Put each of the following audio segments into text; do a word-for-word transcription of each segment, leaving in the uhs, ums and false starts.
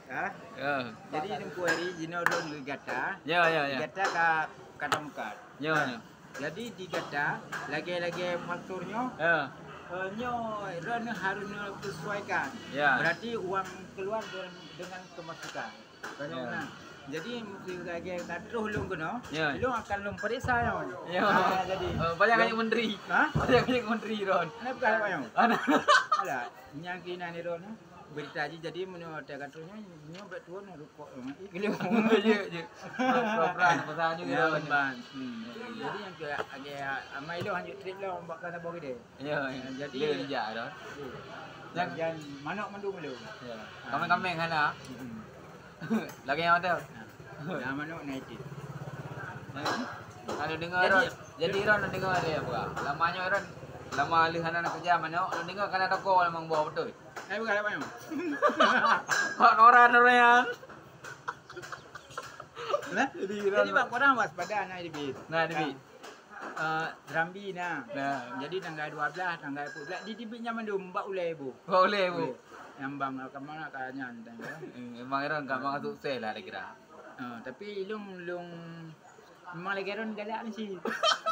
Ha? Ya. Jadi Teungku Heri, jinoe ulôn geugata. Ya, ya, ya. Gata ka, ka tameukat. Ya, ya. Jadi digata, lagèe-lagèe faktur nyoe, ya, eh, nyoe droeneuh harus neusesuaikan. Ya. Berarti uang keluar dengan, dengan kemasukan. Kalau, ya, nah, jadi lagèe ka troh lôn keunoe, ya, lôn akan lôn peuriksa nyoe. Ya. Ah, jadi. Eh, banyak lôn kali menteri. Ha? Banyak kali menteri, Ron. Ana bukan apa nyoe? Ana. Alah, nyang keunan ni, Ron, eh. Berita jih, jadi meunyoe watèe ka troh nyoe, nyoe bèk tuwö rukok nyoe. Ih, geuliong. Jeuet, jeuet. Pura-pura, pura-pura, ya, Ron. Ban. Hmm. Jadi nyang keu, lagèe amai lôn hanjeuet trép lom bak ka saboh keudè. Ya, ya. Jadi, dia dijak dah. Ya. Bagian manok mandum lôn. Ya. Ah. Kameng-kameng hana. Hmm. Lagèe nyan dah. Nah, manok na iték. Kalau deungö jadi, Ron, jadi Ron deungö lé apa? Lama nyoe Ron, lama lheueh hana na keureuja manok, deungö kana toko lamong boh beutôi. Hai bukan apa nyoe? Pak koran orang yang. Nah, jadi Ron. Jadi bak koran waspada na dibit. Na dibit. Eh, Serambi na. Nah. Jadi tanggai dua belas, tanggai peuet belas, di tibit nyan mandum bak ulèe bu. Bak ulèe bu. Ulèe. Nyang bang ka mana ka nyan tanggai. Hmm, memang Ron ka, hmm, memang sukses lah dikira. Eh, tapi ilong, ilong memang lagèe Ron galak mesti.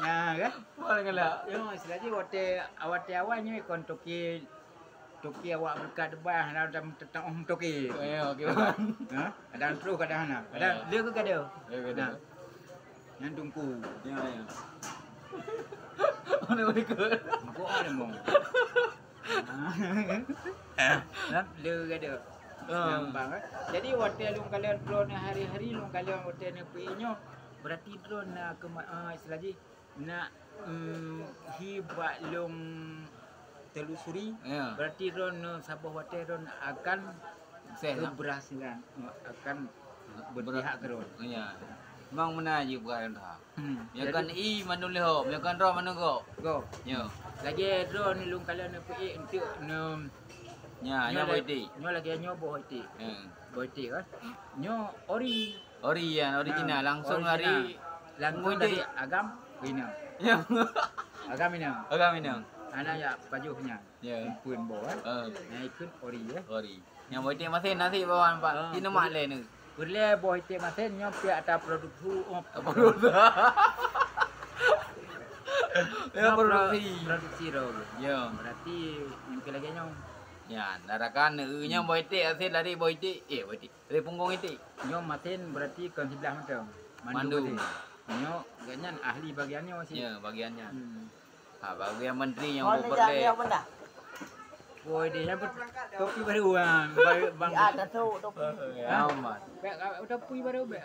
Ya kan? Memang galak. Yo, selagi watèe, watèe awai nyoe kon toke Toke awak beureukat deubah, hana dam teuteu'oh meutoke. Ya, oke, Wan. Ha? Kadang troh, kadang hana. Kadang, ya, le keu gadoh. Le keu gadoh. Nah. Nyan teungku. Ya, ya. Mana boleh ikut? Engkau ada mau. Nah, le keu gadoh. Ah. Nyan bang, eh. Jadi watèe lôn kalon droeneuh hari-hari, lôn kalon watèe neupeuék nyoe, berarti droeneuh na keuma-, ah, istilah jih, na, em, hi bak lôn telusuri, ya, berarti droeneuh saboh watèe droeneuh akan sukses, ya, keberhasilan, akan berpihak keu droeneuh. Ya. Memang meunan jih bukan dah. Hmm. Misalkan jadi i mandum leuhô, misalkan droe mandum gob. Gob. Ya. Lagèe droeneuh lôn kalon neupeuék enteuk neu-, ya, nyoe nyan la-, boh iték. Nyoe lagèe nyoe boh iték. Ya. Boh iték kan. Nyoe ori. Ori nyan, original. Nah, langsung original. Dari langsung dari agam inong. Ya. Agam inong. Agam inong. Anak ya pajoh nyan. Ya. Umpeun boh, eh. Ah. Nyan ikheun ori, eh. Ori. Nyang boh iték masen nasi bawah nampak. Ah, tina mak le ni. Peureulèe boh iték masen nyoe pih ata produksi, oh, produksi. Ya, nyoe pro-, produksi. Produksi roh. Ya. Berarti mungkin lagèe nyoe. Ya, darakan, eh, nyoe boh iték hasil dari boh iték. Eh, boh iték. Dari punggong iték. Nyoe masen berarti kon siblah mantong. Mandum. Mandum. Masen. Nyoe, gobnyan ahli bagian nyoe sih. Ya, bagian nyan. Hmm. Ha, bagian menteri nyang buperleh. Woi, dia nyang topi baru, ah, baru bang. Ya, ada tu, topi. Ya, aman. Bek, ah, topi baru, bek.